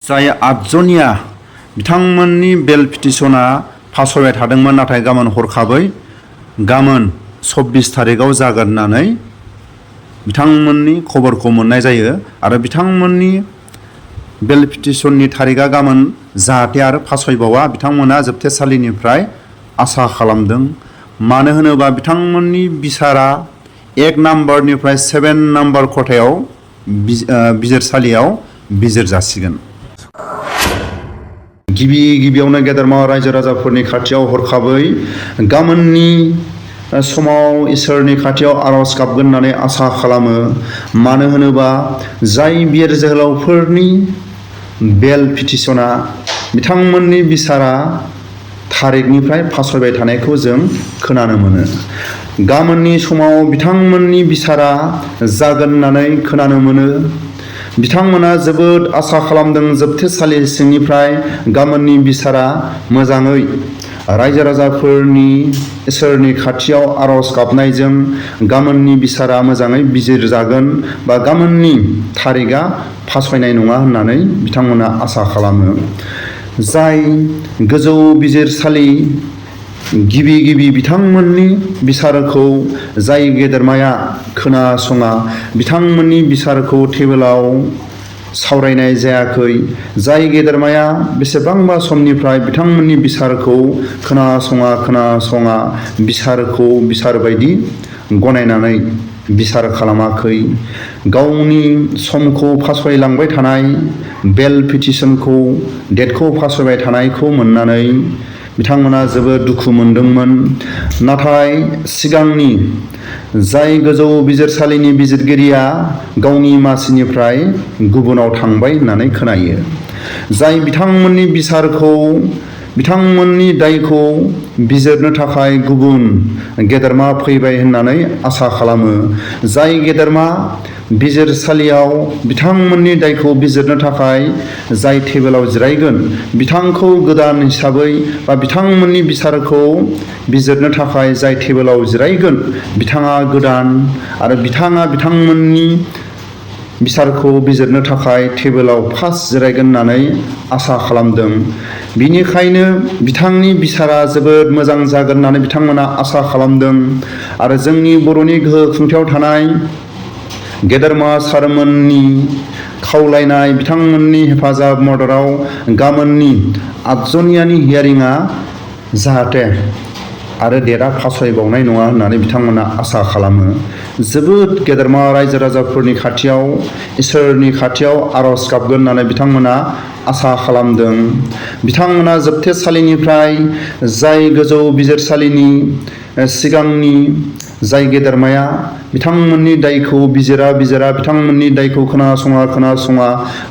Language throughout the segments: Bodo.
जाय आठजनिया बिथांमोननि बेल पिटिशना फावसायबाय थादोंमोन, नाथाय गाबोन हरखाबै गाबोन 24 थारिखआव जागोन होननानै बिथांमोननि खबरखौ मोननाय जायो। आरो बिथांमोननि बेल पिटिशननि थारिखआ गाबोन जाहाथे आरो फावसायबावा बिथांमोना जोबथेसालिनिफ्राय आसा खालामदों। मानो होनोबा बिथांमोननि बिसारा 1 नाम्बारनिफ्राय 7 नाम्बार खथायाव बिजिरसालियाव बिजिर जासिगोन। गिबियावनो गेदेरमा रायजो राजाफोरनि खाथियाव हरखाबै गाबोननि समाव इसोरनि खाथियाव आरज गाबगोन होननानै आसा खालामो। मानो होनोबा जाय बिर जोहोलावफोरनि बेल पिटिशना बिथांमोननि बिसारा थारिखनिफ्राय फावसायबाय थानायखौ जों खोनानो मोनो। गाबोननि समाव बिथांमोननि बिसारा जागोन होननानै खोनानो मोनो। बिथांमोना जोबोद आसा खालामदों जोबथेसालि सिंनिफ्राय गाबोननि बिसारा मोजाङै रायजो राजाफोरनि इसोरनि खाथियाव आरज गाबनायजों गाबोननि बिसारा मोजाङै बिजिरजागोन बा गाबोननि थारिखआ फावसायनाय नङा होननानै बिथांमोना आसा खालामो। जाय गोजौ बिजिरसालि गिबि बिथांमोननि बिसारखौ जाय गेदेरमाया खोनासङा, बिथांमोननि बिसारखौ टेबोलाव सावरायनाय जायाखै। जाय गेदेरमाया बेसेबांबा समनिफ्राय बिथांमोननि बिसारखौ खोनासङा बिसारखौ बिसार बायदि गनायनानै बिसार खालामाखै। गावनि समखौ फावसायलांबाय थानाय बेल पिटिशनखौ डेटखौ फावसायबाय थानायखौ मोननानै बिथांमोना जोबोद दुखु मोनदोंमोन। नाथाय सिगांनि जाय गोजौ बिजिरसालिनि बिजिरगिरिया गावनि मासिनिफ्राय गुबुनाव थांबाय होननानै खोनायो। जाय बिथांमोननि बिसारखौ बिथांमोननि दायखौ बिजिरनो थाखाय गुबुन गेदेरमा फैबाय होननानै आसा खालामो। जाय गेदेरमा बिजिरसालियाव बिथांमोननि दायखौ बिजिरनो थाखाय जाय टेबोलाव जिरायगोन, बिथांखौ गोदान हिसाबै बा बिथांमोननि बिसारखौ बिजिरनो थाखाय जाय टेबोलाव जिरायगोन, बिथाङा गोदान आरो बिथाङा बिथांमोननि बिसारखौ बिजिरनो थाखाय टेबोलाव फार्स्ट जिरायगोन होननानै आसा खालामदों। बिनिखायनो बिथांनि बिसारा जोबोद मोजां जागोन होननानै बिथांमोना आसा खालामदों। आरो जोंनि बर'नि गोहो खुंथायाव थानाय गेदेरमा सारमोननि खावलायनाय बिथांमोननि हेफाजाब मददाव गाबोननि आठजनियानि हियारिंआ जाहाथे आरो डेटआ फावसायबावनाय नङा होननानै बिथांमोना आसा खालामो। जोबोद गेदेरमा रायजो राजाफोरनि खाथियाव इसोरनि खाथियाव आरज गाबगोन होननानै बिथांमोना आसा खालामदों। बिथांमोना जोबथेसालिनिफ्राय जाय गोजौ बिजिरसालिनि सिगांनि जाय गेदेरमाया बिथांमोननि दायखौ बिजिरा बिथांमोननि दायखौ खोनासङा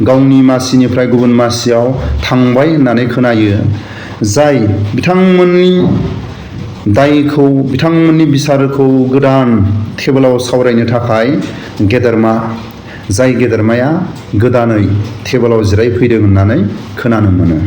गावनि मासिनिफ्राय गुबुन मासियाव थांबाय होननानै खोनायो। जाय बिथांमोननि दायखौ बिथांमोननि बिसारखौ गोदान टेबोलाव सावरायनो थाखाय गेदेरमा जाय गेदेरमाया गोदानै टेबोलाव जिरायफैदों होननानै खोनानो मोनो।